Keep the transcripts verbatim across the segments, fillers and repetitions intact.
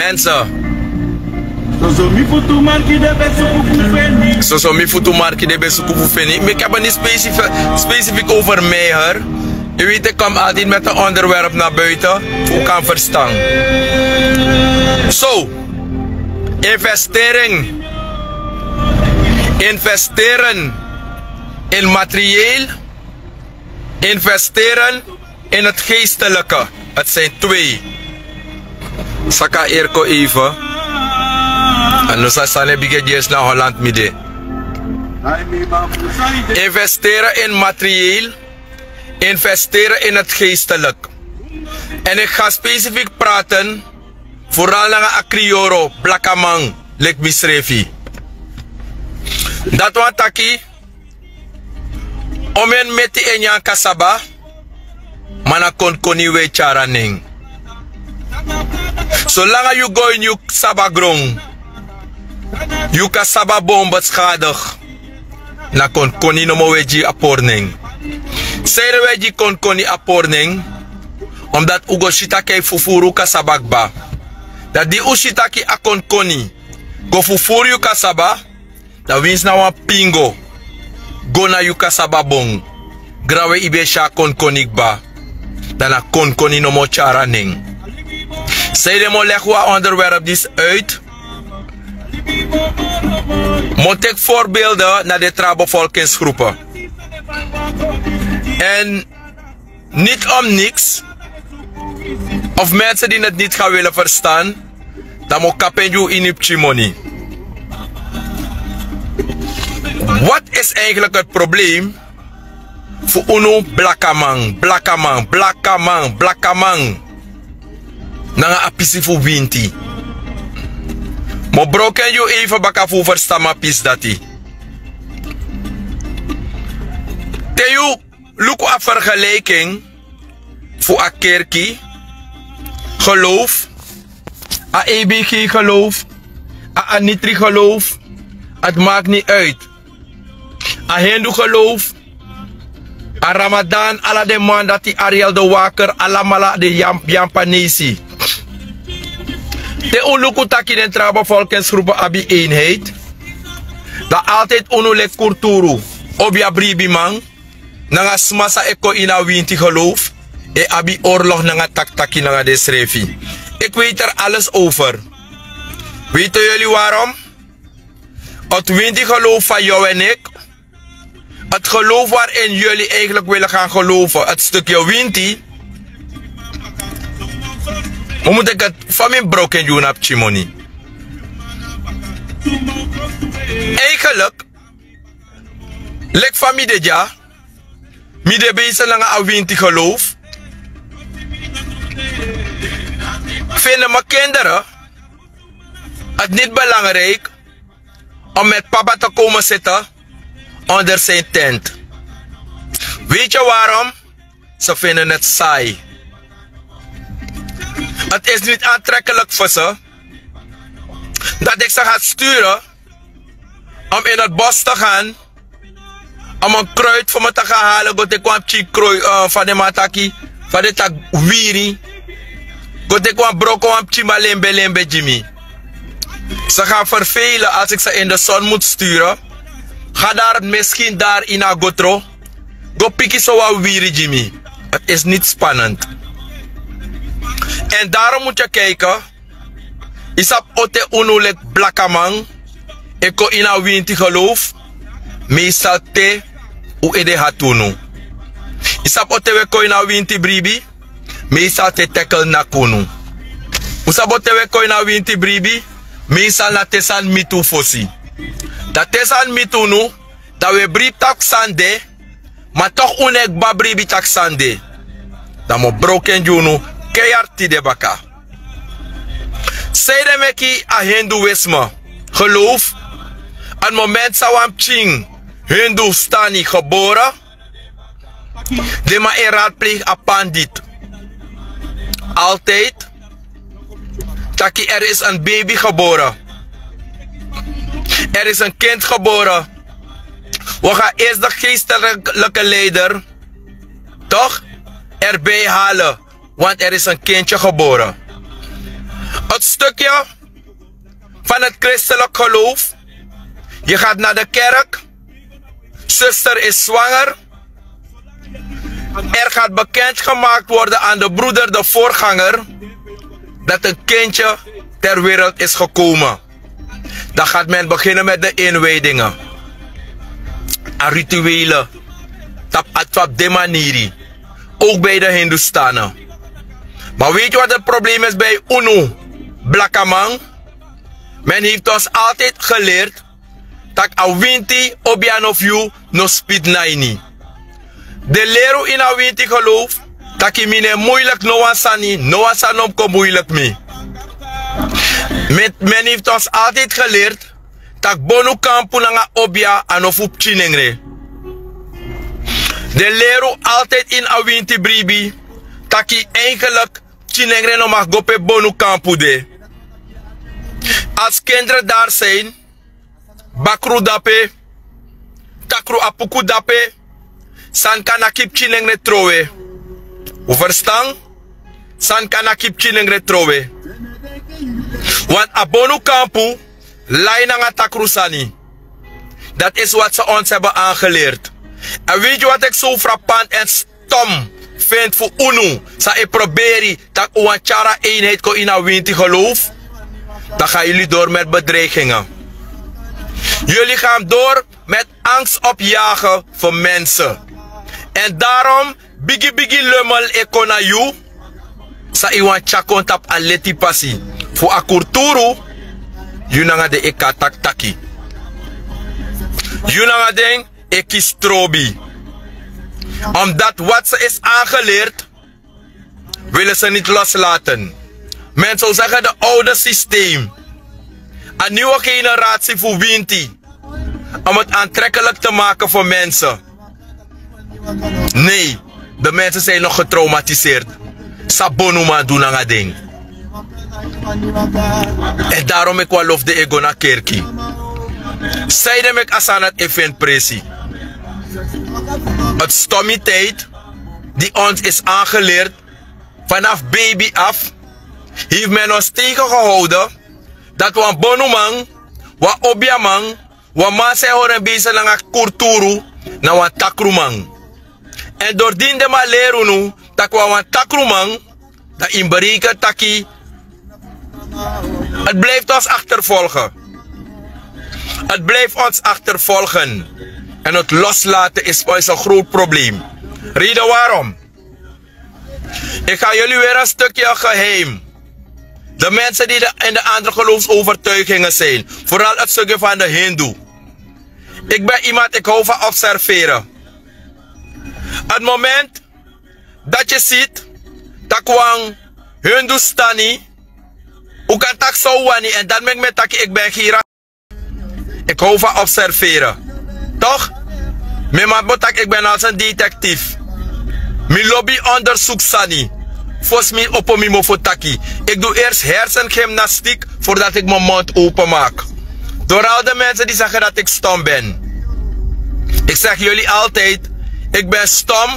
Mensen. Soso mi futu marki de ben suku fu feni. Soso mi futu marki de ben suku fu feni. Mi heb het niet specifiek over mij, hoor. U weet, ik kom altijd met een onderwerp naar buiten. Hoe kan verstaan. Zo. Investering. Investeren in materieel. Investeren in het geestelijke. Het zijn twee. Saka erko even. En nu sa sane bige dies na Holland mide. Investeren in materieel. Investeren in het geestelijk. En ik ga specifiek praten vooral nanga a krioro, blakaman, lik misrefi. Dat wan taki. Omen meti en nyan kasaba. Ma na konkoni we tyari a nen. Solanga yu go ini yu kasaba gron, yu kasaba bon beschadig. Na konkoni nomo we gi a pori nen. Seri we gi konkoni a pori nen. Omdat un go si taki a e fufuru un kasaba kba. Dan di un si taki a konkoni go fufuru yu kasaba, dan winsi na wan pingo go na yu kasaba bon, grawe i ben si a konkoni kba. Dan na konkoni nomo tyari a nen. Sanede mi o legi un a onderwerp disi uit. Mi o teki voorbeelden na den tra bevolkingsgroepen. En niet om niks, of mensen die het niet gaan willen verstaan, dan mi o kapen gi un ini pikin moni. Wat is eigenlijk het probleem fu unu blakaman, blakaman, blakaman, blakaman? Nanga a pisi fu winti. Mi o broko en gi un even baka fu un ferstan mi a pisi dati. Te yu luku a vergelijking fu a kerki, geloof, a E B G geloof, a Anitri geloof, het maakt niet uit. A Hindu geloof, a Ramadan, ala den man dati, Ariel de Waker, alamala den Yam-, Yampanesi. Te un luku taki den tra bevolkingsgroepen abi eenheid, dan altijd unu leki Kurturu, obi a bribiman, nanga sma san e kon ini a winti geloof, e abi oorlog nanga taki taki nanga densrefi. Ik weet er alles over. Weten jullie waarom? Het winti geloof van jou en ik. Het geloof waarin jullie eigenlijk willen gaan geloven. Het stukje winti. We moeten het van mijn broek en doen op Chimoni. Eigenlijk, leki fa mi de dya, mi de bezig nanga a winti geloof. Vinden mijn kinderen het niet belangrijk om met papa te komen zitten onder zijn tent. Weet je waarom? Ze vinden het saai. Het is niet aantrekkelijk voor ze dat ik ze ga sturen om in het bos te gaan, om een kruid voor me te gaan halen. Go teki wan pikin kroi, eh, van de man taki, van de taki wiri. Go teki wan broko, wan pikin malembe lembe gi mi. Ze gaan vervelen als ik ze in de zon moet sturen. Ga daar misschien daar in a gotro. Go piki so wan wiri gi mi. Het is niet spannend. En daarom moet je kijken. Yu sabi, o te unu leki blakaman e kon ini a winti geloof, meestal te un ede hati unu. Yu sabi, o te un e kon ini a winti bribi, meestal te tekel naki unu. Un sabi, o te un e kon ini a winti bribi, meestal na te sani miti un fosi. Dan te sani miti unu, dan un e bribi taki sani de, ma toch un no e kba bribi taki sani de. Dan mi o broko en gi unu keihard tide baka. Sanede meki a hindoeïsme geloof, a moment san wan pikin hindoestani gebore, den man e raadplegen a pandit. Altijd taki er is een baby geboren. Er is een kind geboren. We gaan eerst de geestelijke leider toch erbij halen, want er is een kindje geboren. Het stukje van het christelijk geloof. Je gaat naar de kerk. Zuster is zwanger. Er gaat bekendgemaakt worden aan de broeder, de voorganger, dat een kindje ter wereld is gekomen. Dan gaat men beginnen met de inwijdingen. A rituelen. Tap atwap de maniri. Ook bij de Hindoestanen. Maar weet je wat het probleem is bij unu, blakaman? Men heeft ons altijd geleerd dat a winti obiano fu yu no spit na ini. Den leri unu ini a winti geloof taki mi no e muilik no wan sani, no wan sani no mus kon muilik mi. Men, men heeft ons altijd geleerd taki bonu kampu nanga obia a no fu pikinengre. Den leri unu altijd ini a winti bribi taki eigenlijk pikinengre no mag go pe bonu kampu de. Als kinderen daar zijn, bakru dape, takru apuku dape, san kan naki pikinengre trowe. U verstan? San kan naki pikinengre trowe. Want a bonu kampu lai nanga takru sani. Dat is wat ze ons hebben aangeleerd. En weet je wat ik zo frappant en stom vind voor unu? San e proberi taki un wan tyari a eenheid kon ini a winti geloof. Dan gaan jullie door met bedreigingen. Jullie gaan door met angst opjagen voor mensen. En daarom bigi bigi lummel e kon na yu. San yu wani tyari kon tapu a leti pasi fu a kulturu. Yu nanga den e kan taki taki. Yu nanga den e kisi trobi. Omdat wat ze is aangeleerd, willen ze niet loslaten. Men zou zeggen de oude systeem. Een nieuwe generatie voor winti. Om het aantrekkelijk te maken voor mensen. Nee, de mensen zijn nog getraumatiseerd. San bonuman du nanga den. En daarom meki wan lof de e go na kerki. Sanede meki a sani dati e feni presi. Het stommiteit die ons is aangeleerd vanaf baby af, heeft men ons tegengehouden dat wan bonuman, wan obiaman, wan man san e hori en bezig nanga kulturu, na wan takruman. En doordien den man leri unu taki wan wan takruman, dan yu mus bereken taki het blijft ons achtervolgen. Het blijft ons achtervolgen. En het loslaten is voor ons een groot probleem. Reden waarom? Ik ga jullie weer een stukje geheim. De mensen die de, in de andere geloofsovertuigingen zijn. Vooral het stukje van de hindoe. Ik ben iemand, ik hou van observeren. Het moment dat je ziet taki wan hindoestani, un kan taki san un wani, en dat meki mi e taki, ik ben geen ra-, ik hou van observeren. Toch? Mi man bo taki, ik ben als een detectief. Mi lobi onderzoek sani. Fosi mi opo mi mofo taki, ik doe eerst hersengymnastiek voordat ik mijn mond openmaak. Door al de mensen die zeggen dat ik stom ben. Ik zeg jullie altijd, ik ben stom,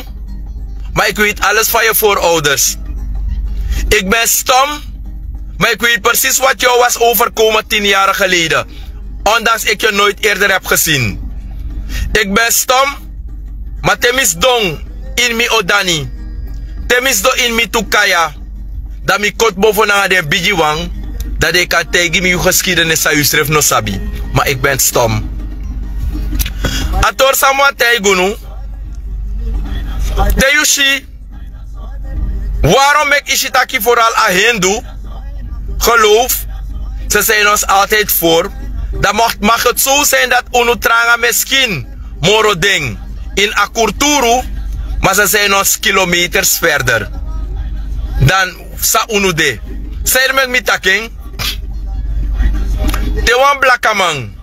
maar ik weet alles van je voorouders. Ik ben stom, maar ik weet precies wat jou was overkomen tien jaar geleden. Ondanks ik je nooit eerder heb gezien. Ik ben stom, ma te mi sidon ini mi odani, te mi sidon ini mi tu kaya, dan mi koti mofo nanga den bigiwan, dan den kan taigi mi yu geschiedenis san yu srefi no sabi. Ma ik ben stom. A tori san mi wani taigi unu, te yu si, waarom meki yu si taki vooral a hindoe geloof, ze zijn ons altijd voor, dan mag, mag het zo zijn dat unu tranga misschien moro den ini a kulturu, maar ze zijn ons kilometers verder dan san unu de. Sanede meki mi taki en, te wan blakaman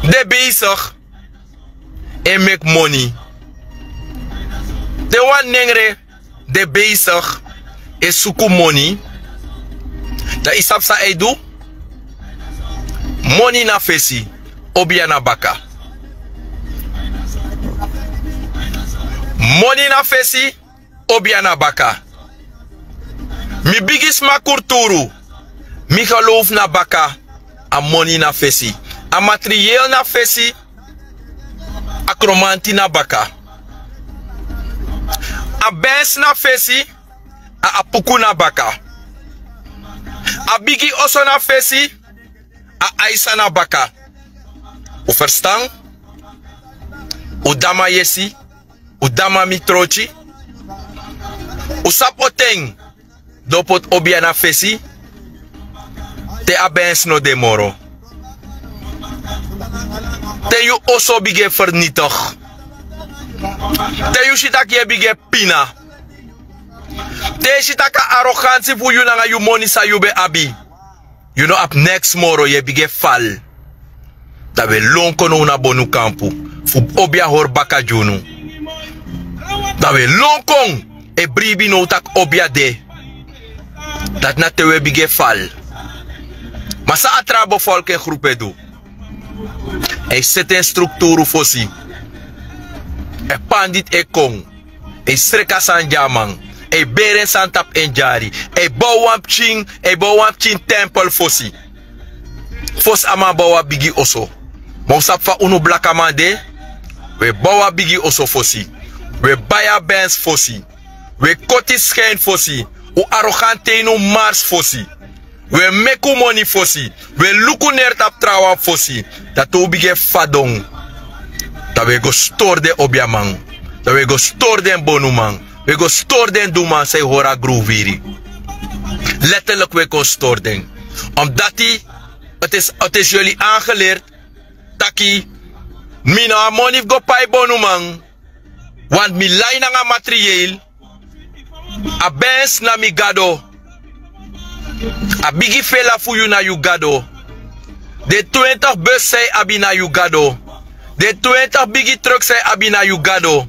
de bezig e meki moni, te wan nengre de bezig e suku moni, dan yu sabi san a e du? Moni na fesi, obia na baka. Moni na fesi, obia na baka. Mi bigi sma kurturu. Mi gelowfu na baka. A moni na fesi. A materiel na fesi. A kromanti na baka. A bens na fesi. A apuku na baka. A bigi oso na fesi. A aisa na baka. Un ferstan? Un dama yesi. Un dama mi troti. Un sabi oten di un poti obia na fesi. Te a bensi no de moro. Te yu oso bigin e fernitigi. Te yu si tak' yu e bigin e pina. Te yu si tak' a arogansi fu yu nanga yu moni san yu ben abi. Yu no abi neks moro, yu e bigin e fal. Dan wi e lon kon now na bonu kampu fu obia hori baka gi unu. Dan wi e lon kon e bribi now tak' obia de. Dati na te wi e bigin e fal. Ma san a tra befolking grupu e du? A e seti en strukturu fosi. A e panditi e kon. A e sreka sani gi a man. A e beri en sani tapu en dyari. A e bow wan pikin. A e bow wan pikin tempel fosi. Fosi a man bow a bigi oso. Ma un sabi fa unu blakaman de. Wi e bow a bigi oso fosi. Wi e bai a bensi fosi. Wi e koti skin fosi. Un aroganti ini un marsi fosi. Wi e meki un moni fosi. Wi e luku neri tapu trawan fosi. Dan te un bigin e fadon. Dan wi e go stori den obiaman. Dan wi e go stori den bonuman. Wi e go stori den duman san e hori a gruwiri. Letterlik wi e kon stori den. Omdati, het is het is yuli aangeleerd taki mi no a moni fu go pai bonuman. Want mi lai nanga materiel. A bensi na mi gado. A bigi fela fu yu na yu gado. Den twintig bus san yu abi na yu gado. Den twintig bigi truk san yu abi na yu gado.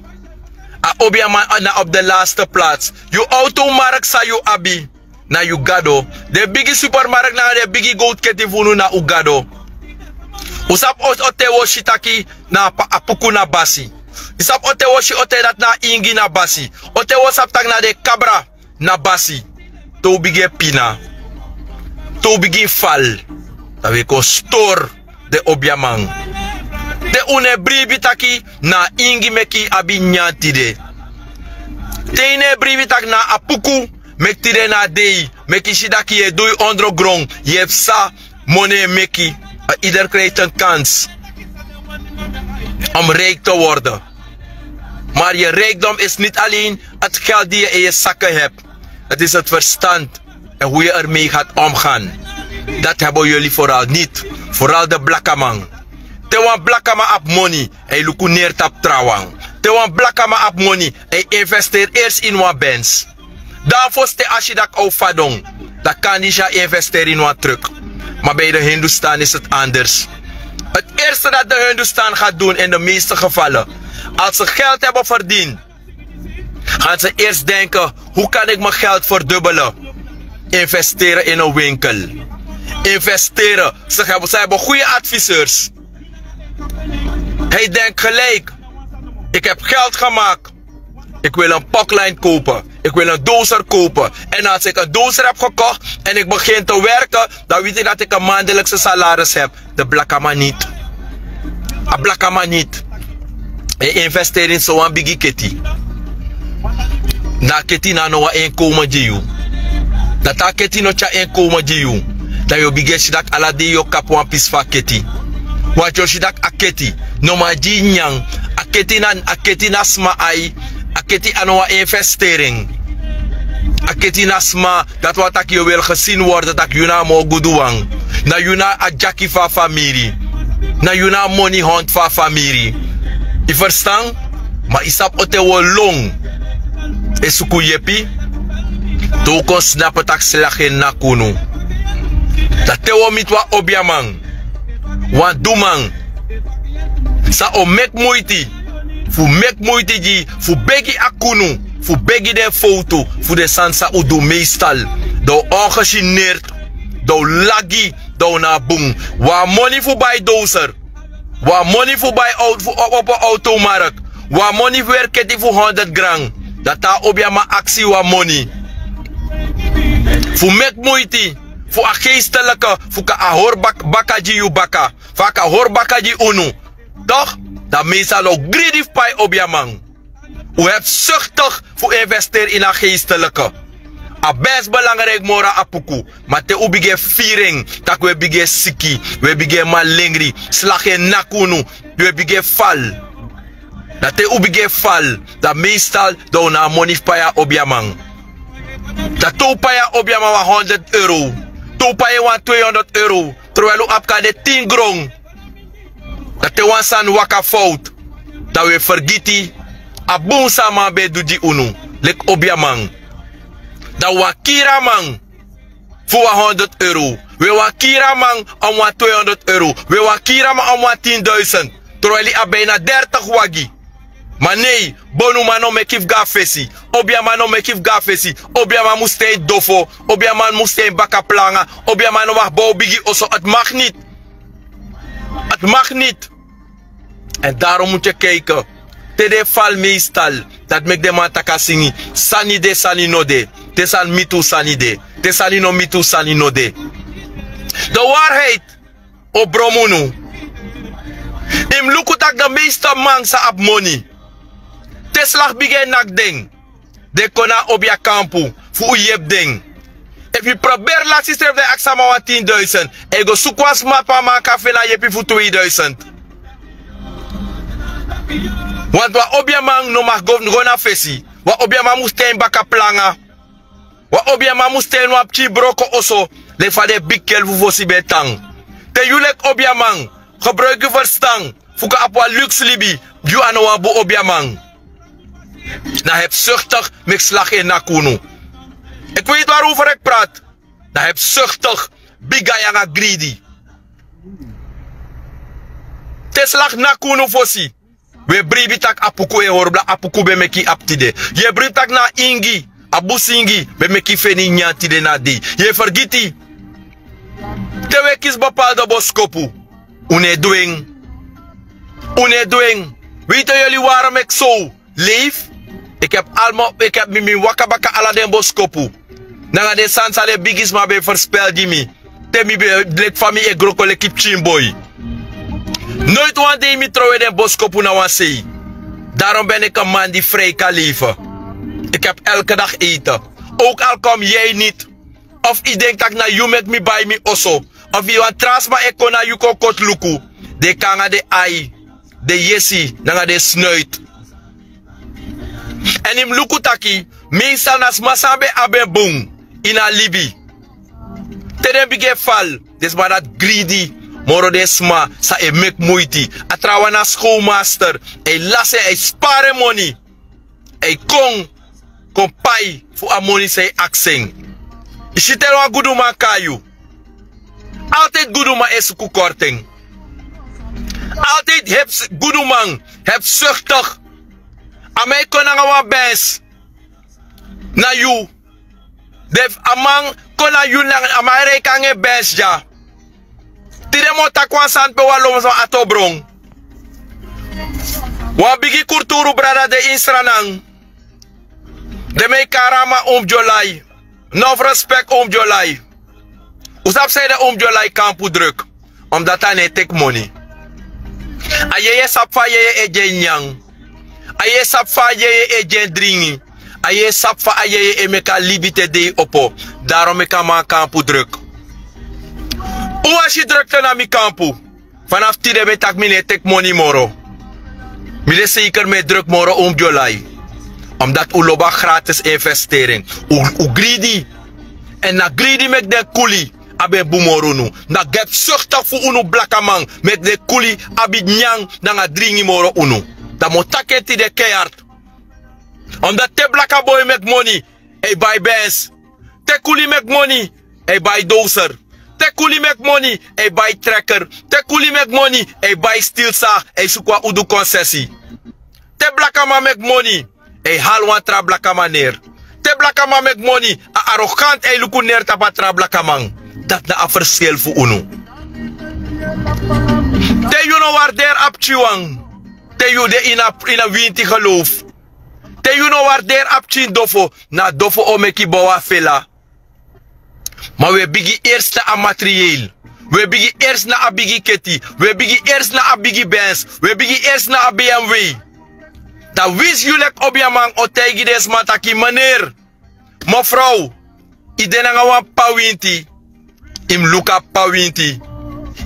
A obiaman na op de laste plats. Yu automark san yu abi na yu gado. Den bigi supermark nanga den bigi gowtu keti fu unu na un gado. Un sabi oten wi o si taki na a puku na basi. Yu sabi oten wi o si oten dati na a ingi na basi. Oten wi o sabi taki na den kabra na basi. Te un bigin e pina. Te un bigin fal. Dan wi e kon stori den obiaman. Te un no e bribi taki na a ingi meki yu abi nyanyan tide. Te yu no e bribi taki na a puku meki tide na a dei meki yu si taki yu e du yu ondro gron, yu e psa. Moni e meki. Ieder krijgt een kans om rijk te worden. Maar je rijkdom is niet alleen het geld die je in je zakken hebt. Het is het verstand en hoe je ermee gaat omgaan. Dat hebben jullie vooral niet. Vooral de blakaman. Te wan blakaman abi moni, a e luku neri tapu trawan. Te wan blakaman abi moni, a e investeri ersi ini wan bens. Dan fosi te a si daki a o fadon, dan kan disi a investeri ini wan truk. Maar bij de hindustan is het anders. Het eerste dat de hindustan gaat doen in de meeste gevallen, als ze geld hebben verdiend, gaan ze eerst denken: hoe kan ik mijn geld verdubbelen? Investeren in een winkel. Investeren. Ze hebben goede adviseurs. Hij denkt gelijk: ik heb geld gemaakt. Ik wil een pokline kopen. Ik wil een dozer kopen. En als ik een dozer heb gekocht en ik begin te werken, dan weet ik dat ik een maandelijkse salaris heb. De blakaman niti. A blakaman niti. Yu investeri ini sowan bigi keti. Na a keti na no wan inkomen gi yu. Dati a keti no tyari inkomen gi yu. Dan yu o bigin e si daki ala dei yu o kapu wan pisi fu a keti. Wanti yu o si daki a keti no man gi yu nyanyan. A keti na a keti na sma ai. A keti a no wan investering. A keti na sma. Dati wani taki yu o weri gesini worden taki yu na a moo guduwan. Na yu na a dyaki fu a famiri. Na yu na a moni hontu fu a famiri. Yu ferstan? Ma yu sabi oten wi o lon e suku yepi. Te wi kon snapu tak' slagi en naki unu. Dan te wi o miti wan obiaman, wan duman san o meki muiti fu meki muiti gi fu begi a kunu, fu begi den fowtu fu den sani san un du meestal. Dan un ongegeneerd, dan un lagi, dan un no abi bun. Wan moni fu bai doser, wan moni fu bai owtu fu opo opo owtomark, wan moni fu weri keti fu honderd gran. Dan te a obiaman aksi yu wan moni, fu meki muiti fu a geestelike fu kan a hori bak- baka gi yu baka, fu a kan hori baka gi unu. Tok', dan meestal dan un gridi fu pai obiaman. Un hebsuktik fu investeri ini a geestelike. A bes belangriki moro a apuku. Ma te un bigin e firi en tak' un e bigin e siki, un e bigin e malengri, slagi e naki unu, un e bigin e fali. Dan te un bigin e fali, dan meestal dan un no abi moni fu pai a obiaman. Dan te un pai a obiaman wan honderd euro, te un pai en wan tweehonderd euro, terwel un abi kan de tin gron. Dan te wan sani waka fowtu, dan un e fergiti a bun san a man ben e du gi unu leki obiaman. Dan un wani kiri a man fu wan honderd euro. Un e wani kiri a man om wan tweehonderd euro. Un e wani kiri a man om wan tin duisend. Terwel a ben na dertig wagi. Ma nei, bonuman no meki fu go na fesi. Obiaman no meki fu go na fesi. Obiaman mus tan ini dofo. Obiaman mus tan ini bakaplanga. Obiaman no mag bow bigi oso. Ati mag niti. Ati mag niti. Èn darom mus yu e kaiki. Te den e fali meestal, dati meki den man taki a singi: sani de, sani no de. Te sani miti un, sani de. Te sani no miti un, sani no de. De warheid o bron unu. Yu mus luku tak' den meeste man san abi moni, te slagi bigin e naki den, den kon na a obiakampu fu un yepi den. Efu yu proberi lasi srefi, dan yu aksi a man wan tin duisend, èn yu go suku wan sma pe a man kan feni a yepi fu twee duisend. Want wan obiaman no mag go go na fesi. Wan obiaman mus tan ini bakaplanga. Wan obiaman mus tan ini wan pikin broko oso, leki fa den bigi kelfu fosi ben e tan. Te yu leki obiaman gebruiki yu ferstan fu kan abi wan luks libi, yu a no wan bun obiaman. Na hebsuktik meki slagi e naki unu. Efu yu doro un fereki prati, na hebsuktik, bigi ai nanga gridi. Te slagi naki unu fosi, wi e bribi tak' apuku e hori baka. Apuku ben meki yu abi tide. Yu e bribi tak' na a ingi, a busi ingi, ben meki yu feni yu nyanyan tide na dei. Yu e fergiti. Te wi e kisi bepaalde boskopu, un no e du en. Un no e du en. Weet yu, yuli wari meki so lefi. Eki abi alma, eki abi mi, mi waka baka ala den boskopu. Nanga den sani san den bigisma ben ferspel gi mi, te mi ben leki fa mi e gro kon leki pikin boi. Noiti wan dei mi trowe den boskopu na wan sei. Darom ben eki a man di frei kan leifi. Eki abi elke dagi eiti. Owk al kon mi yei niti. Of yu denki tak' na yu meki mi bai mi oso. Of yu wan tra sma e kon na yu kon koti luku. Den e kon nanga den ai, den yesi nanga den snuiti. Èn yu mus luku taki, meestal na sma san ben abi en bun ini a libi, te den bigin e fali, den sma dati gridi moro den sma san e meki muiti. A trawan na skowmaster, a e lasi en, a e spari en moni. A e kon, kon pai fu a moni san yu e aksi en. Yu si te wan guduman kon na yu, altide guduman e suku korting. Altide hebi, guduman hebsuktik. A man e kon nanga wan bens na yu. Den, a man kon na yu, nanga a man e reiki nanga en bens dya. Tide mi o taki wan sani pe wan lon sma ati o bron. Wan bigi kurturu brada de ini Sranan. Den ben e kari a man Oom Dyolai. Nofu respeki Oom Dyolai. Un sabi sanede Oom Dyolai kampu druk? Omdati a no e teki moni. A yeye sabi fa a yeye e gi en nyanyan. A yeye sabi fa a yeye e gi en dringi. A yeye sabi fa a yeye e meki a libi te dei opo. Darom meki a man kampu druk. Un wani si drukte na mi kampu? Fanafu tide mi e taki mi no e teki moni moro. Mi de seikeri mi e druk moro Oom Dyolai. Omdati un lobi a gratis investering. Un, un gridi. Èn na gridi meki den kuli á ben bun moro unu. Na hebsuktik fu unu blakaman meki den kuli abi nyanyan nanga dringi moro unu. Dan mi o taki en tide keihard. Omdati te blaka boi meki moni, a e bai bens. Te kuli meki moni, a e bai doser. Te kuli meki moni, a e bai trekker. Te kuli meki moni, a e bai stilsa, a e suku wan udu konsesi. Te blakaman meki moni, a e hali wan tra blakaman neri. Te blakaman meki moni, a arogant, a e luku neri tapu a tra blakaman. Dati na a ferskil fu unu. Te yu no warderi a pikinwan, te yu de ini a, ini a winti geloof. Te yu no warderi a pikin dofo, na dofo o meki bow a fela. Ma wi e bigin ersi na a materieel. Wi e bigin ersi na a bigi keti. Wi e bigin ersi na a bigi bens. Wi e bigin ersi na a bmw. Dan winsi yu leki obiaman o taigi den sma taki meneri, mefrow, yu de nanga wan p'pa winti. Yu mus luku a p'pa winti.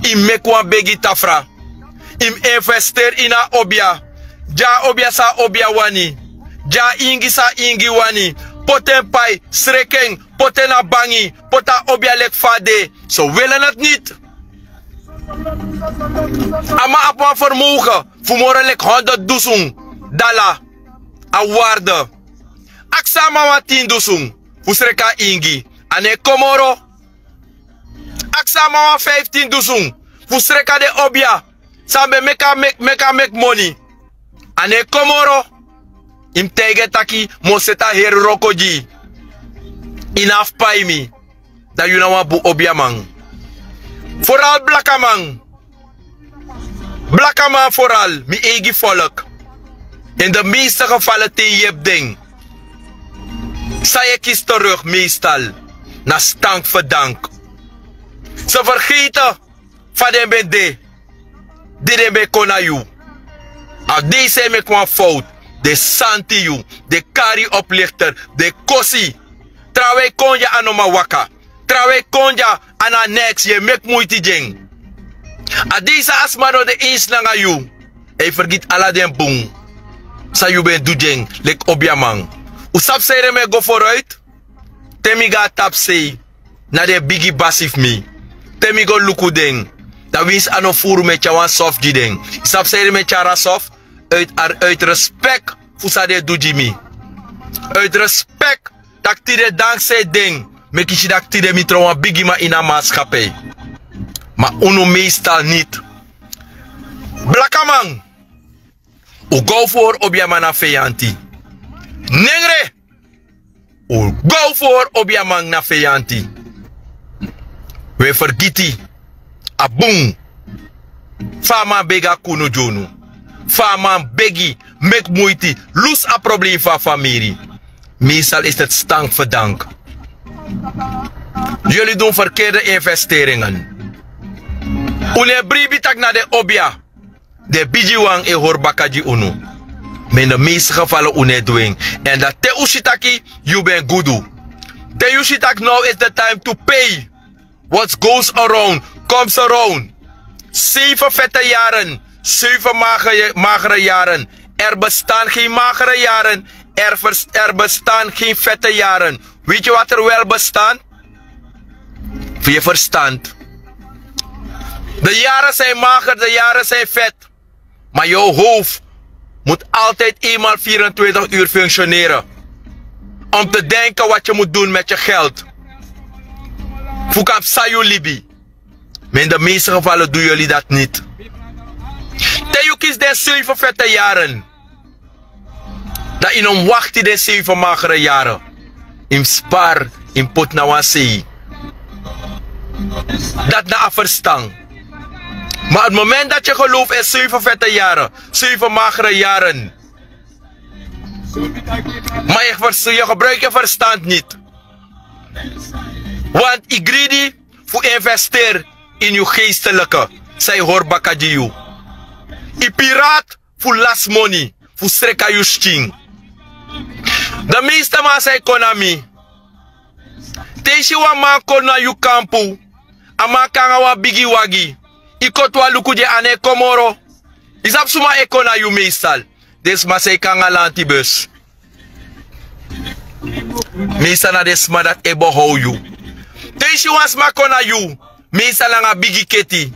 Yu mus meki wan begi tafra. Yu mus investeri ini a obia. Gi a obia san a obia wani. Gi a ingi san a ingi wani. Poti en pai, sreki en, poti en na bangi, poti a obia leki fa a de. So wele nati niti. A man abi wan fermowgen fu moro leki honderd dusun dala a warde. Aksi a man wan tin dusun fu sreki a ingi, a no e kon moro. Aksi a man wan fiftin dusun fu sreki a den obia san ben meki a meki meki moni. A no e kon moro. Yu mus taigi en taki mi o seti a heri wroko gi yu. Yu no abi pai mi. Dan yu na wan bun obiaman. Foral blakaman. Blakaman foral, mi eigi folk. In de meeste gevallen te yu yepi den, san yu e kisi teruk meestal na stank fu dank. Se fergete fa den ben de, di den ben kon na yu. A dei san yu meki wan fowtu, den santi yu, den kari yu oplichter, den kosi. Trawan e kon dya a no man waka. Trawan e kon dya a na neks, yu e meki muiti gi en. A dei san a sma no de eens nanga yu, èn yu fergiti ala den bun san yu ben du gi en leki obiaman. Un sabi san yu den mu e go foruiti? Te mi go na tapusei, na den bigi basi fu mi, te mi go luku den, dan winsi a no furu mi e tyari wan sofu gi den. Yu sabi san yu den mu e tyari a sofu? Uit a- uit respek fu san den du gi mi. Uit respek, tak' tide danksei den meki yu si tak' tide mi tron wan bigiman ini a manskapei. Ma unu meestal niti. Blakaman, un go fu hori obiaman na feyanti. Nengre, un go fu hori obiaman na feyanti. Un e fergiti a bun fa a man begi a kunu gi unu, fa a man begi, meki muiti, lusu a problema fu a famiri. Meestal isi dati stank fu dank. Yuli du un ferkerde investeringan. Un no e bribi tak' na den obia, den bigiwan e hori baka gi unu. Ma ini de meeste gevallen un no e du en. Èn dan te un si taki yu ben gudu, te yu si tak' now is the time to pay. What goes around comes around. Zeven vette jaren, zeven magere jaren. Er bestaan geen magere jaren. Er bestaan geen vette jaren. Weet je wat er wel bestaat? Fu yu ferstand. De jaren zijn mager, de jaren zijn vet. Maar jouw hoofd moet altijd eenmaal vierentwintig uur functioneren om te denken wat je moet doen met je geld. Fu kan psa yu libi. Maar in de meeste gevallen doen jullie dat niet. Te yu kisi den zeven vette jaren, dan yu no mus wakti den zeven magere jaren. Yu mus spar, yu mus poti na wan sei. Dati na a ferstan. Maar het moment dat je gelooft in zeven vette jaren, zeven magere jaren, maar je, vers- je gebruikt je verstand niet. Want yu greedy fu investeer in yu geestelijke, san yu hori baka gi yu. Yu piraat fu lasi moni fu sreka yu skin. De meeste man san e kon na mi, te yu si wan man kon na yu kampu, a man kon nanga wan bigi wagi, yu koti wan luku gi en, a no e kon moro. Yu sabi suma e kon na yu meestal? Den sma san e kon nanga lantibus. Meestal na den sma dati e behow yu. Te yu si wan sma kon na yu, meestal nanga bigi keti,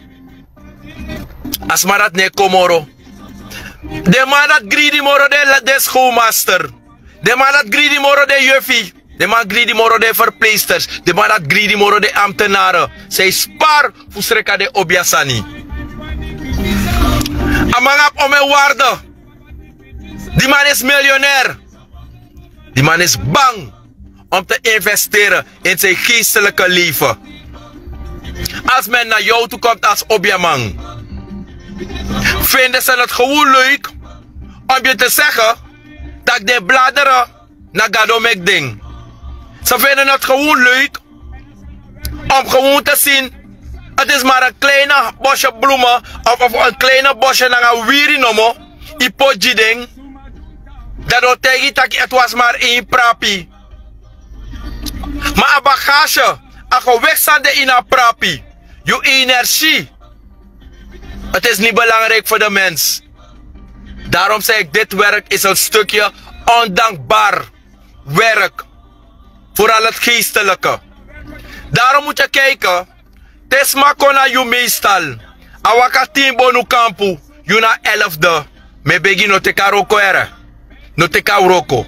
a sma dati no e kon moro. Den man dati greedy moro den, den schoolmaster. Den man dati greedy moro den yufi. Den man greedy moro den verpleegsters. Den man dati greedy moro den ambtenaren. San e spar fu sreka den obia sani. A man abi omeni waarde. Di man is miljonair. Di man is bang om te investeren in zijn geestelijke leven. Als men naar jou toe komt als obiaman, vinden ze het gewoon leuk om je te zeggen dat den bladeren na Gado meki den. Ze vinden het gewoon leuk Om gewoon te zien, het is maar een kleine bosje bloemen of, of een kleine bosje nanga wiri nomo. Yu poti gi den, dan den o taigi yu taki het was maar één prapi. Ma a bagage, a gewik san de ini a prapi, yu energie, het is niet belangrijk voor de mens. Daarom zei ik, dit werk is een stukje ondankbaar werk. Vooral het geestelijke. Daarom moet je kijken, te sma kon na yu meestal, a waka tin bonu kampu, yu na elfde. Mi e begi, no teki a wroko ere. No teki a wroko.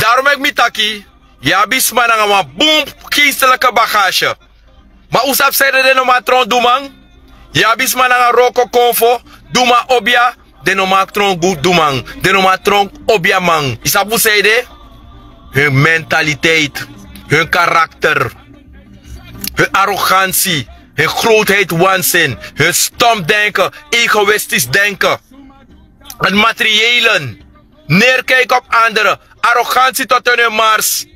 Daarom meki mi taki, yu abi sma nanga wan bun geestelijke bagage. Ma un sabi sanede den no man tron du man? Yu abi sma nanga wroko konfo, du man, obia, den no man tron gu du man, den no man tron obiaman. Yu sabi fu sanede? Hun mentaliteit, hun karakter, hun arrogantie, hun grootheid, waanzin, hun stom denken, egoïstisch denken, het materiële, neerkijken op anderen, arrogantie tot in hun mars.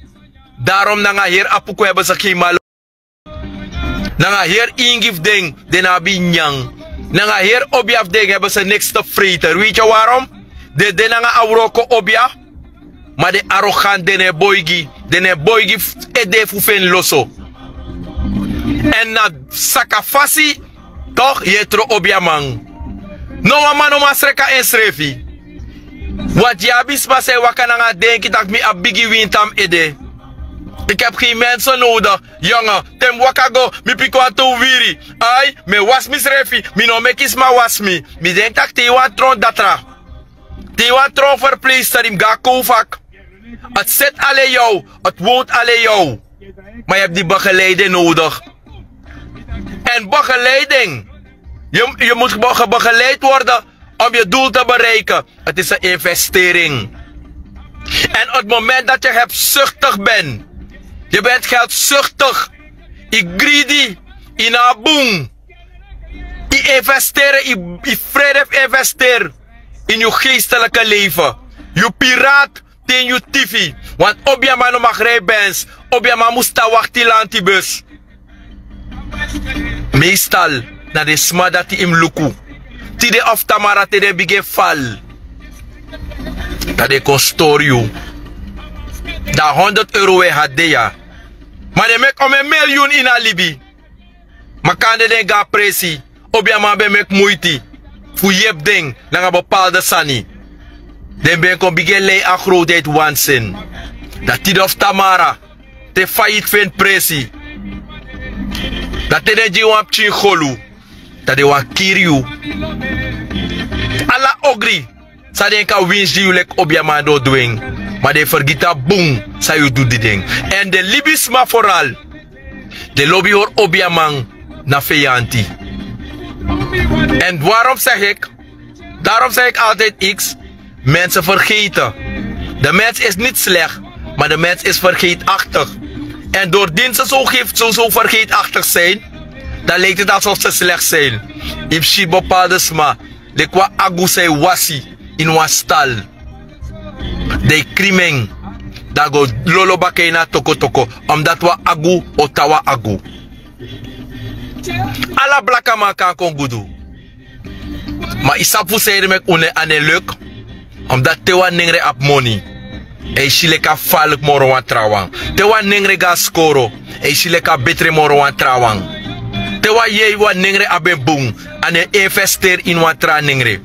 Daarom nanga heri apuku hebben ze geen malo. Nanga heri ingi fu den, den no abi nyan. Nanga heri obia fu den hebben ze niks te vreten. Weet je waarom? Den de nanga a wroko obia, ma den arrogant, den no e boigi. Den no e boigi fu ede fu feni loso. Èn na saka fasi, toch, yu e tron obiaman. No wan man no man sreka ensrefi. Want yu abi sma san e waka nanga denki taki mi abi bigi winti na mi ede. Ik heb geen mensen nodig. Yonge, te mi waka go, mi piki wantu wiri. Ai, mi e wasi misrefi, mi no meki sma wasi mi. Mi denki taki te yu wani tron datra, te yu wani tron verpleegster, yu mus go na Kovac. Het zit al in jou, het woont al in jou. Maar je hebt die begeleiding nodig. En begeleiding, je, je moet be- begeleid worden om je doel te bereiken. Het is een investering. En op het moment dat je hebzuchtig bent, je bent geldzuchtig, yu greedy, yu no abi bun, yu investeren, yu, yu frede fu investeren in yu geestelijke leven. Yu piraat, tin yu tifi. Want obiaman no mag rij Benz. Obiaman mus tan wakti lantibus. Meestal na den sma dati yu mus luku. Tide of tamara, te den bigin fal, dan den kon stori yu. Dan a honderd euro we hati de ya. Ma den meki omeni miliyun ini a libi. Ma kande den go na presi, obiaman ben meki muiti fu yepi den nanga bepaalde sani. Den ben kon bigin e lei a grootheid wansen. Dan tide of tamara, te failliet feni presi, dan te den gi yu wan pikin golu, dan den wani kiri yu. Ala ogri san den kan winsi gi yu leki obiaman, den o du en. Ma den fergiti a bun san yu du gi den. Èn den libisma vooral, den lobi hori obiaman na feyanti. En waarom zeg ik, daarom zeg ik altijd iets: mensen vergeten. De mens is niet slecht, maar de mens is vergeetachtig. En doordien ze zo, geeft, zo, zo vergeetachtig zijn, dan lijkt het alsof ze slecht zijn. Yu mus si bepaalde sma leki wan agu san e wasi ini wan stal. Dan yu krim en, dan a go lolo baka ini a tokotoko, omdat wan agu o tan wan agu. Ala blakaman kan kon gudu. Ma yu sabi fu sanede meki unu a no e leki? Omdat te wan nengre abi moni, a e si leki a faliki moro wan trawan. Te wan nengre go na skoro, a e si leki a betre moro wan trawan. Te wan yeye, wan nengre abi en bun, a no e investeri ini wan tra nengre.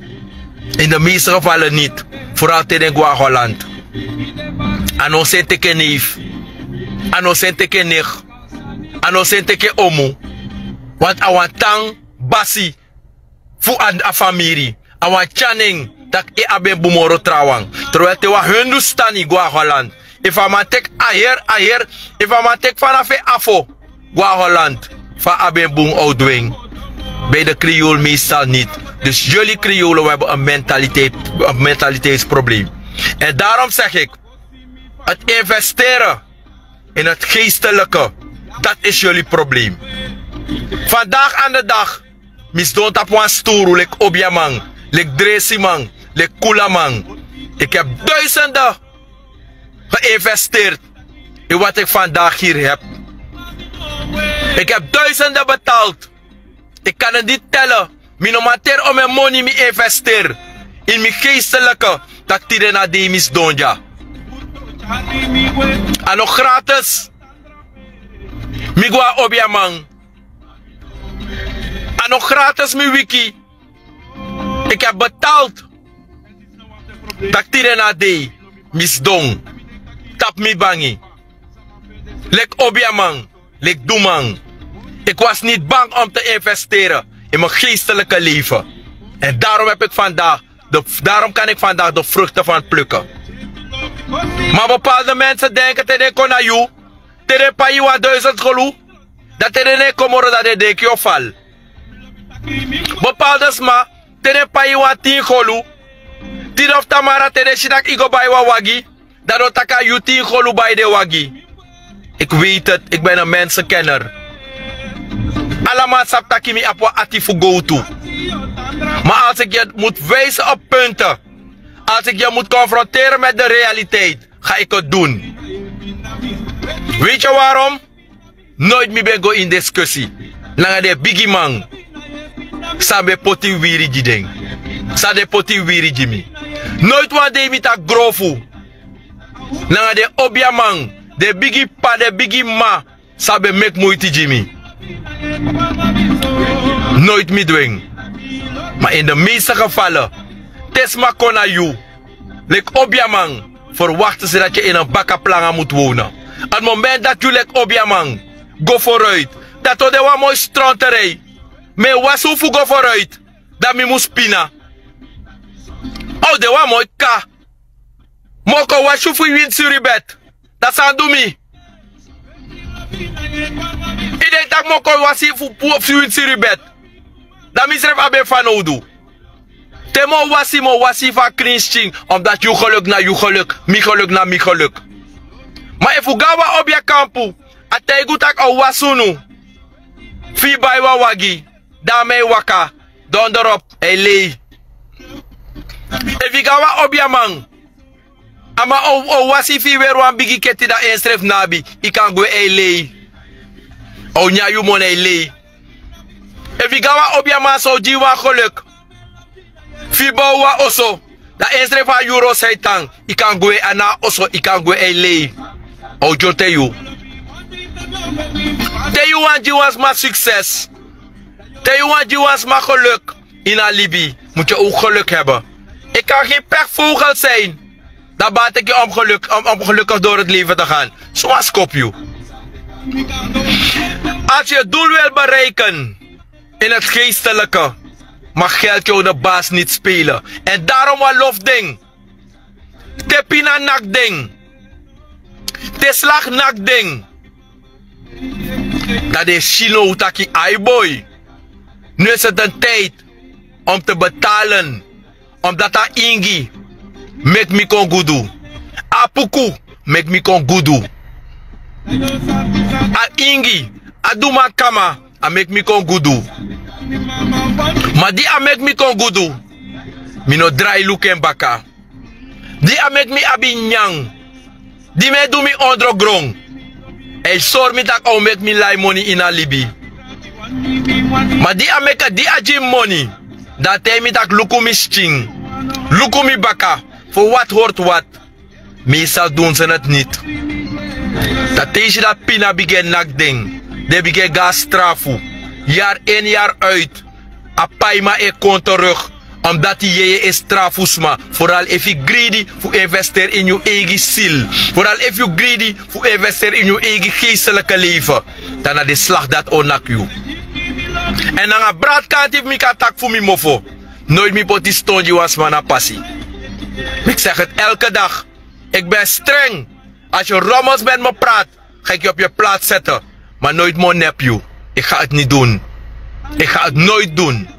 In de meeste gevallen niet. Vooral te den go na Holland. A no seni teki en neef, a no seni teki en nicht, a no seni teki en omu. Want a wani tan basi fu a, a famiri. A wani tyari nen taki en abi en bun moro trawan. Terwijl te wan Hindustani go na Holland, efu a man teki a heri, a heri, efu a man teki fanafu en afo go na Holland, fa a abi en bun, a o du en. Bij de Creool meestal niet. Dus jullie Creolen, we hebben een mentaliteit, een mentaliteitsprobleem. En daarom zeg ik, het investeren in het geestelijke, dat is jullie probleem. Vandaag aan de dag, mi sidon tapu wan sturu leki obiaman, leki dresiman, leki kulaman. Ik heb duizenden geïnvesteerd in wat ik vandaag hier heb. Ik heb duizenden betaald. Ik kan het niet tellen. Mi no man teri om en moni mi investeer in mi geestelijke, tak' tide na dei mi sidon dya. A no gratis. Mi go na obiaman. A no gratis mi wiki. Ik heb betaald. Tak' tide na dei mi sidon tapu mi bangi, leki obiaman, leki duman. Ik was niet bang om te investeren in mijn geestelijke leven. En daarom heb ik vandaag de, daarom kan ik vandaag de vruchten van plukken. Maar bepaalde mensen denken te den kon na yu, te den pai yu wan duizend golu, dan te den e kon moro dan den denki yu o fal. Bepaalde sma, te den pai yu wan tin golu, tide of tamara te den si tak' yu go bai wan wagi, dan den o taki a yu tin golu bai den wagi. Ik weet het, ik ben een mensenkenner. Ala man sabi tak' mi abi wan ati fu gowtu. Maar als ik je moet wijzen op punten, als ik je moet confronteren met de realiteit, ga ik het doen. Weet je waarom? Noit mi ben go in discussie nanga den bigiman san ben poti wiri gi den, san den poti wiri gi mi. Noit wan dei mi taki grofu nanga den obiaman, den bigi p'pa, den bigi m'ma san ben meki muiti gi mi. Noit mi du en. Maar in de meeste gevallen, te sma kon na yu leki obiaman, verwachten ze dat je in een bakaplanga moet wonen. Het moment dat yu leki obiaman go vooruit, dati o de wan moi stronterij. Mi e wasi un fu go vooruit, dan mi mus pina. A o de wan moi kaka. Mi o kon wasi un fu yu ini siribed. Dati san du mi. Yu denki tak' mi o kon wasi fu puru fu yu ini siribed? Dan misrefi abi en fanowdu. Te mi o wasi, mi o wasi fu a krin skin, omdat yu geluk na yu geluk, mi geluk na mi geluk. Ma efu un go na wan obiakampu, a taigi un tak' a o wasi unu fu yu bai wan wagi, dan a man e waka, dondropu, a e lei. Efu yu go na wan obiaman, a man o, o wasi fu yu weri wan bigi keti, dan ensrefi no abi, yu kan gwe, a e lei. A o nyan yu moni, a e lei. Efu yu go na wan obiaman, a o gi yu wan geluk fu yu bow wan oso, dan ensrefi a yuru san yu tan, yu kan gwe, a no a oso, yu kan gwe, a e lei. A o dyonten yu. Te yu wani gi wan sma sukses, te yu wani gi wan sma geluk ini a libi, moet je ook geluk hebben. Ik kan geen pechvogel zijn. Dan baat ik je om geluk, om, om gelukkig door het leven te gaan. Zomaar skop yu. Als je doel wil bereiken in het geestelijke, mag geld jou de baas niet spelen. En daarom wan lof ding. Te pina naki den, te slagi naki den, dan den e si now taki: ai boi, nu is het een tijd om te betalen, omdat a ingi meki mi kon gudu. A puku meki mi kon gudu. A ingi, a dumankama, a meki mi kon gudu. Ma di a meki mi kon gudu, mi no drai luku en baka. Di a meki mi abi nyanyan, di mi e du mi ondrogron, a e sori mi tak' a o meki mi lai moni ini a libi. Ma di a meki, di a gi mi moni, dan a taigi mi tak': luku mi skin, luku mi baka, voor wat hoort wat. Meestal doen ze het niet. Dan te yu si dati pina bigin e naki den, den bigin e go na strafu. Jaar in, jaar uit. A paiman e kon terug. Omdat yu yeye e strafu sma. Vooral efu yu greedy fu investeri ini yu eigi ziel. Vooral efu yu greedy fu investeri ini yu eigi geestelijke leven. Dan na den slagi dati o naki yu. Èn nanga bradi kanti fu mi kan taki fu mi mofo. Noiti mi poti ston gi wan sma na pasi. Ik zeg het elke dag. Ik ben streng. Als je rommels met me praat, ga ik je op je plaats zetten. Maar nooit mi o nepi yu. Ik ga het niet doen. Ik ga het nooit doen.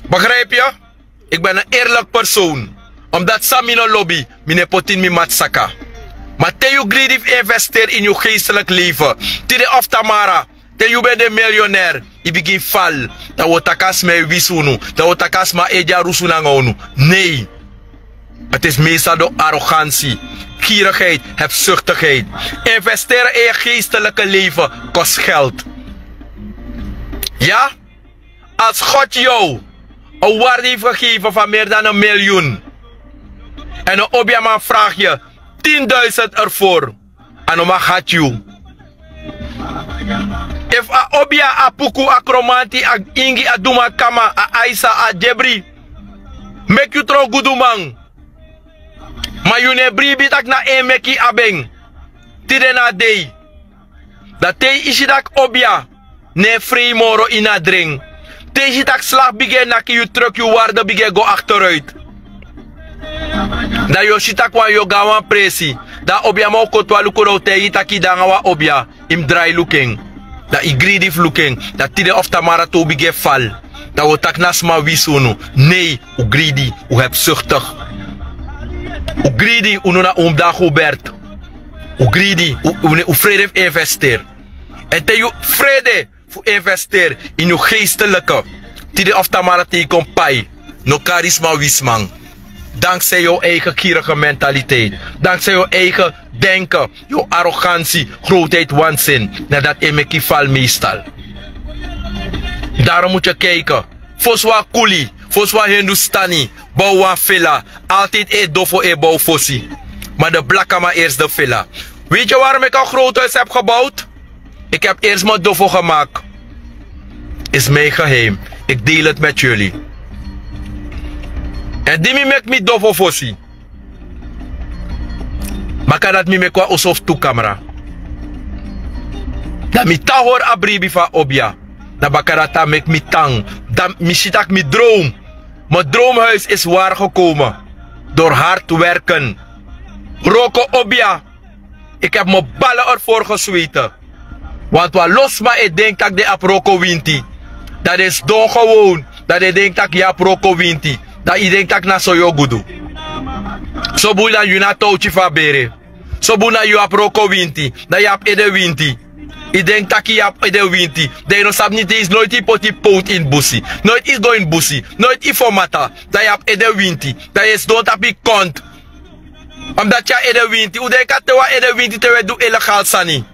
Begrijp je? Ik ben een eerlijk persoon. Omdat san mi no lobi, mi no e poti ini mi mati saka. Ma te yu greedy fu investeri ini yu geestelijk leven, tide of tamara, te yu ben de miljonair, yu bigin fali, dan wi o taki a sma e wisi unu, dan wi o taki a sma e dyarusu nanga unu. Nee. Het is meestal door arrogantie, gierigheid, hebzuchtigheid. Investeren in je geestelijke leven kost geld. Ja, als God jou een waarde heeft gegeven van meer dan een miljoen en een obiaman vraagt je tienduizend ervoor, a no man hati yu. Efu a obia, a puku, a kromanti, a ingi, a duman kama, a aisa, a debri, meki yu tron guduman. Ma yu no e bribi tak' na en meki yu abi en. Tide na a dei. Dan te yu si tak' obia no e frei moro ini a dren, te yu si tak' slagi bigin e naki yu truk, yu warde bigin e go akteruit, dan yu o si tak' wan yu o go na wan presi. Dan a obiaman o koti wan luku, dan o taigi yu tak' yu de nanga wan obia, yu mus drai luku en. Dan yu gridi fu luku en. Dan tide of tamara te un bigin e fal, dan un o taki na sma wisi unu. Nei, un gridi, un hebsuktigi. Un gridi, unu na un mus dagi un berti. Un gridi, un frede fu investeri. Èn te yu frede fu investeri ini yu geesteliki, tide of tamara te yu kon pai. No kari sma wisiman. Danksei yu eigen girige mentaliteit, danksei yu eigen denken, yu arrogantie, grootheid, wansin, na dati e meki yu fali meestal. Darom mutu yu kaiki. Fosi wan kuli, fosi wan hindustani bow wan villa, altijdi e dofo e bow fosi. Ma de blakaman ersi de villa. Weet yu warom eki a groothuis hebi gebowd? Eki hebi ersi mi dofo gemaki. Is mi geheim. Eki deili eti meti yuli. Èn di mi meki mi dofo fosi, baka dati mi meki wan oso fu tu kamra. Dan mi tan hori a bribi fu a obia. Dan baka dati a meki mi tan. Dan mi si tak' mi droom, mi droomhuis isi wari gekomen. Dori hard werken. Wroko obia. Eki hebi mi bale eri fori gesweite. Wantu a lo sma e denki tak' den abi wroko winti. Dan den sidon gewon, dan den denki tak' yu abi wroko winti. Dan yu denki tak' na so yu o gudu. Sobun dan yu na towtyi fu a bere. Sobun na yu abi wroko winti, dan yu abi ede winti. Yu denki tak' yu abi ede winti. Dan yu no sabi niti isi, noiti yu poti yu powtu ini busi, noiti yu go ini busi, noiti yu fomata. Dan yu abi ede winti, dan yu e sidon tapu yu kontu. Omdati yu abi ede winti, un denki a te un abi ede winti te un e du illegal sani.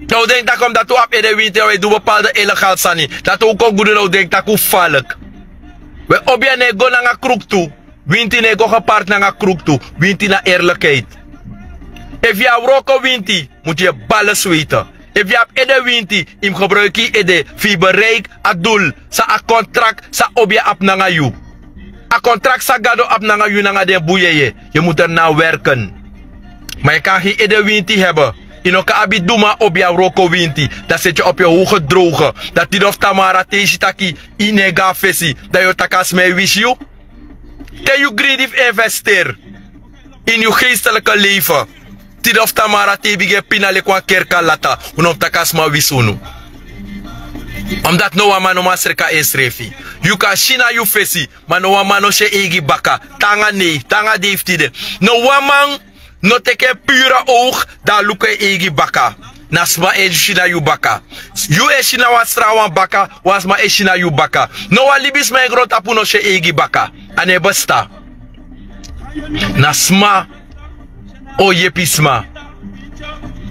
Dan un denki tak' omdati un abi ede winti dan un e du bepalde illegal sani, dan te un kon gudu dan un denki tak' un faliki. We, obia no e go nanga kruktu. Winti no e go geparti nanga kruktu. Winti na erlikheid. Efu yu abi wroko winti, mutu yu e bale sweite. Efu yu abi ede winti, yu mus gebruiki yu ede fu yu bereiki a dul san a kontrakti san obia abi nanga yu. A kontrakti san gado abi nanga yu nanga den bun yeye, yu mutu eri na werken. Ma yu kan gen ede winti hebi. Yu no kan abi duma obia wroko winti. Dan seti yu opo yu howgedroge. Dan tide of tamara te yu si tak' yu no e go na fesi, dan yu o taki a sma e wisi yu. Te yu gridi fu investeri ini yu geesteliki leifi, tide of tamara te yu bigin e pina leki wan kerki alata, un no mus taki a sma wisi unu. Omdati no wan man no man sreka ensrefi. Yu kan si na yu fesi, ma no wan man no si en eigi baka. Te nanga nei, te nanga dei fu tide. No wan man no teki en puru owgu dan a luku en eigi baka. Na sma e si na yu baka. Yu e si na wan srawan baka, wan sma e si na yu baka. No wan libisma ini grontapu no si en eigi baka. A no e bestan. Na sma o yepi sma.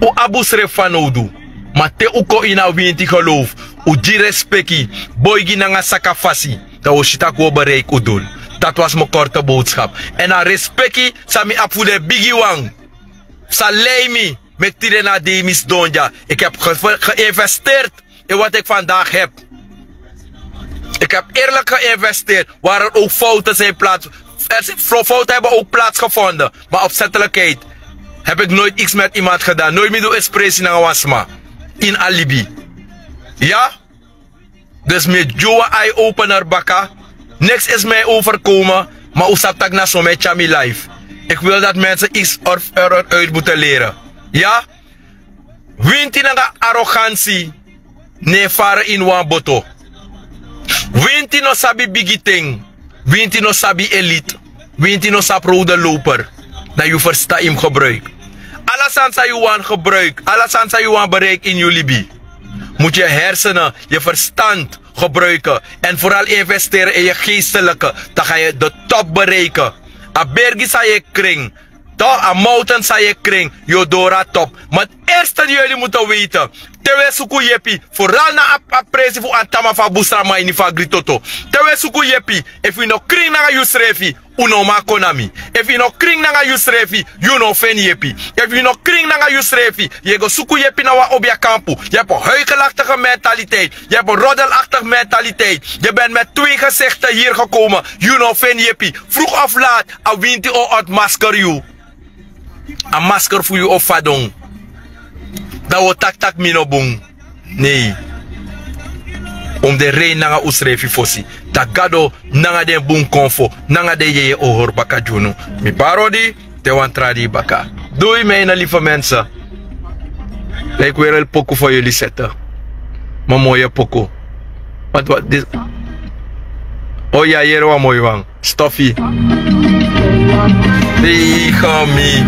Un abi unsrefi fanowdu. Ma te un kon ini a winti gelowfu, un gi respeki, boigi nanga saka fasi, dan un o si tak' un o bereiki un dul. Dati was mi korte boodskap. Èn a respeki san mi abi fu den bigiwan san lei mi, meki tide na a dei mi sidon dya. Eki hebi geinvesteri in wat eki fandagi hebi. Eki hebi erliki geinvesteri. Wari er owk fowtu sin plati, fowtu hebi owk plati gefonde. Ma opsetelikheid hebi eki noiti iksi meti imandi gedan, noiti mi du ekspresi nanga wan sma ini a libi. Ya. Dus mi e gi un wan ai opener baka. Niks isi mi e overkomen. Ma un sabi tak' na so mi e tyari mi life. Eki wil dati mensen iksi ori fu eri ori uitbute leri. Ya. Winti nanga arogansi no e fara ini wan boto. Winti no sabi bigi ten. Winti no sabi elite. Winti no sabi rode loper. Dan yu ferstan yu mus gebruiki ala sani san yu wani gebruiki, ala sani san yu wani bereiki ini yu libi. Mutu yu hersenen, yu ferstan gebruiki. Èn foral investeri ini yu geesteliki, dan ga yu de top bereiki. A bergi san yu e krin, tok, a mountain san yu e krin, yu o doro a top. Ma erste di yu e libi mus weiti, te wi e suku yepi, foral na a presi fu antama fu a busraman ini fu a gritoto. Te wi e suku yepi, efu yu no krin nanga yusrefi, un no man kon na mi. Efu yu no krin nanga yusrefi, yu no o feni yepi. Efu yu no krin nanga yusrefi, yu e go suku yepi na wan obiakampu. Yu ebi wan huikelaktige mentaliteit. Yu ebi wan roddelaktige mentaliteit. Yu ben met twee gezichten hier gekomen. Yu no o feni yepi. Vroeg of laat, a winti o ontmasker yu. A masker fu yu o fadon. Dan wi o taki tak' mi no bun. Nei. Un mus de rein nanga unsrefi fosi, tak' Gado nanga den bun konfo nanga den yeye o hori baka gi unu. Mi pari odi, te wan tra dei baka. Dui, mi e na libi fu mense. Leki weri el poku fu yuli sete. Ma moi poku. Wat, wat, dis. O ya, yere wan moi wan. Stofi. Tegen mi.